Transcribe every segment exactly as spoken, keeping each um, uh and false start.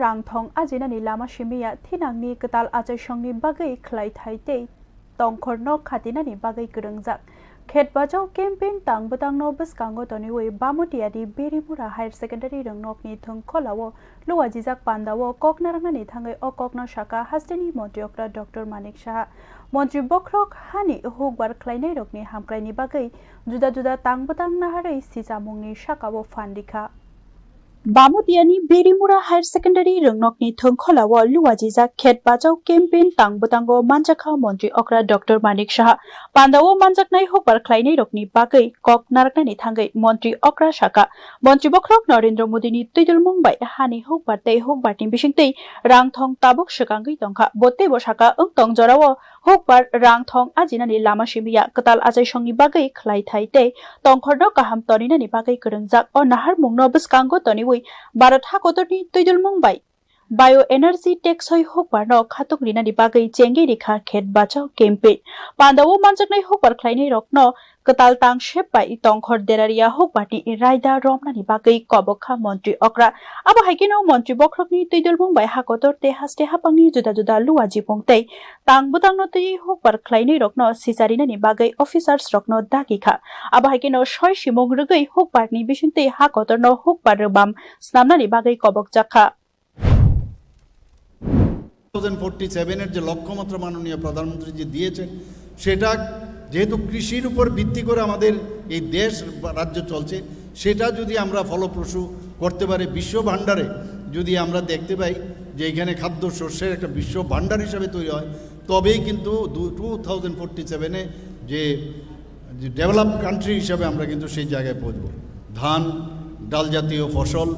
Rangthong ajinani lama simiya thinangni kwtal achaisongni bagwi khlaithai tei tongkhorno khatinani bagwi kwrwngjak. Khet bachao campaign tang bwtangno bwskango toniwi Bamutiadi Berimura Higher Secondary rwngnokni thwngkholao luajijak pandao kok narwknani thangwi o kokno sakha hasteni montri okra Doctor Manik Saha. Montri bokhorok hani hukbar khlainairokni hamkraini bagwi juda juda tang bwtang naharwi sichamungni sakao phan rikha. Bamutiani Berimura Higher Secondary rwngnokni thwngkholao luajijak khet bachao campaign tang bwtango manjakha montri okra Doctor Manik Saha. Pandao manjaknai hukbar khlainairokni bagwi kok narwknani thangwi montri okra sakha, montri bokhorok Narendra Modini twidulmung bai hani hukbar tei hukbarni bisingtwi rangthong tabuk swkangwi tongkha. Bo teibo sakha, wng tong jorao hukbar rangthong ajinani lama simiya kwtal achaisongni bagwi khlaithai tei tongkhorno kaham toninani bagwi kwrwngjak. O naharmungno bwskango toniwi Bharat hakotorni twidulmung bai bioenergy teksoi hukbarno khatung rinani bagwi chengwi rikha khet bachao campaign. Pandao manjaknai hukbar khlainairokno kwtal tang sep bai tongkhor deraria hukbarni raida romnani bagwi kobok kha montri okra. Abo hai kheno montri bokhorokni twidulmung bai hakotor tei haste hapangni juda juda luajimung tei tang bwtangno twiwi hukbar khlainairokno sicharinani bagwi officers rokno dagi kha. Abo hai kheno soi simung rwgwi hukbarni bisingtwi hakotorno hukbar rwbam snamnani bagwi kobokjak kha. Two thousand forty সেভেনের যে লক্ষ্যমাত্রা মাননীয় প্রধানমন্ত্রী যে দিয়েছেন, সেটা যেহেতু কৃষির উপর ভিত্তি করে আমাদের এই দেশ বা রাজ্য চলছে, সেটা যদি আমরা ফলপ্রসূ করতে পারি, বিশ্ব ভাণ্ডারে যদি আমরা দেখতে পাই যে এখানে খাদ্যশস্যের একটা বিশ্ব ভাণ্ডার হিসাবে তৈরি হয়, তবেই কিন্তু টু থাউজেন্ড ফোরটি সেভেনে যে যে ডেভেলপড কান্ট্রি হিসাবে আমরা কিন্তু সেই জায়গায় পৌঁছব। ধান, ডাল জাতীয় ফসল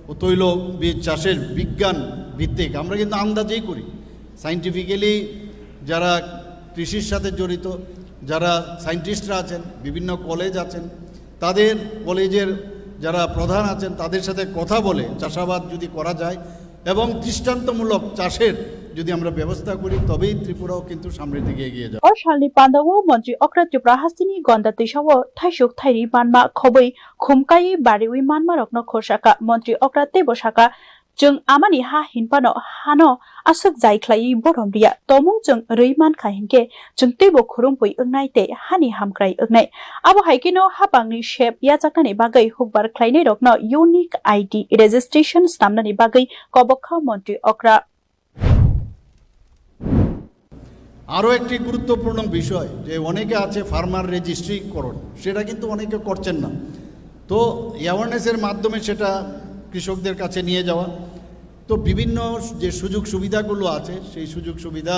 ও তৈল বীজ চাষের বিজ্ঞান ভিত্তিক আমরা কিন্তু আন্দাজেই করি। সায়েন্টিফিক্যালি যারা কৃষির সাথে জড়িত, যারা সায়েন্টিস্টরা আছেন, বিভিন্ন কলেজ আছেন, তাদের কলেজের যারা প্রধান আছেন তাদের সাথে কথা বলে চাষাবাদ যদি করা যায় এবং দৃষ্টান্তমূলক চাষের যদি আমরা ব্যবস্থা করি, তবেই ত্রিপুরাও কিন্তু সামনের দিকে এগিয়ে যাবে। O salni pandao montri okra Tripura hasteni Gonda twisao thaisuk thairi manma khobwi khumkai bariwi manmarokno khorsa kha. Montri okra teibo sakha, chwng amani ha hinphano hano aswk jai khlaiwi borom riya. Tomung chwng rwi mankha hinkhe chwng teibo khurumpui wngnai tei hani hamkrai wngnai. Abo hai kheno hapangni sep yachaknani bagwi hukbar khlainairokno unique I D registration snamnani bagwi kobok kha montri okra. আরও একটি গুরুত্বপূর্ণ বিষয় যে অনেকে আছে ফার্মার রেজিস্ট্রিকরণ, সেটা কিন্তু অনেকে করছেন না। তো অ্যাওয়ারনেসের মাধ্যমে সেটা কৃষকদের কাছে নিয়ে যাওয়া, তো বিভিন্ন যে সুযোগ সুবিধাগুলো আছে সেই সুযোগ সুবিধা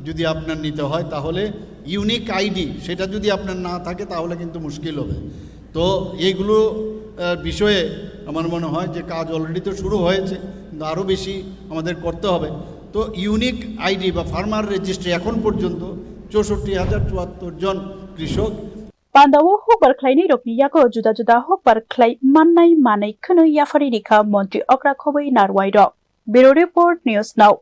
যদি আপনার নিতে হয় তাহলে ইউনিক আইডি সেটা যদি আপনার না থাকে তাহলে কিন্তু মুশকিল হবে। তো এইগুলো বিষয়ে আমার মনে হয় যে কাজ অলরেডি তো শুরু হয়েছে, কিন্তু আরও বেশি আমাদের করতে হবে। তো ইউনিক আইডি বা ফার্মার রেজিস্ট্রি এখন পর্যন্ত চৌষট্টি হাজার চুয়াত্তর জন কৃষক। Pandao hukbar khlainairokni yago juda juda hukbar khlai mannai manwi khwnwi yapharwi rikha montri okra khobwi narwai rok. Bureau Report, News Now.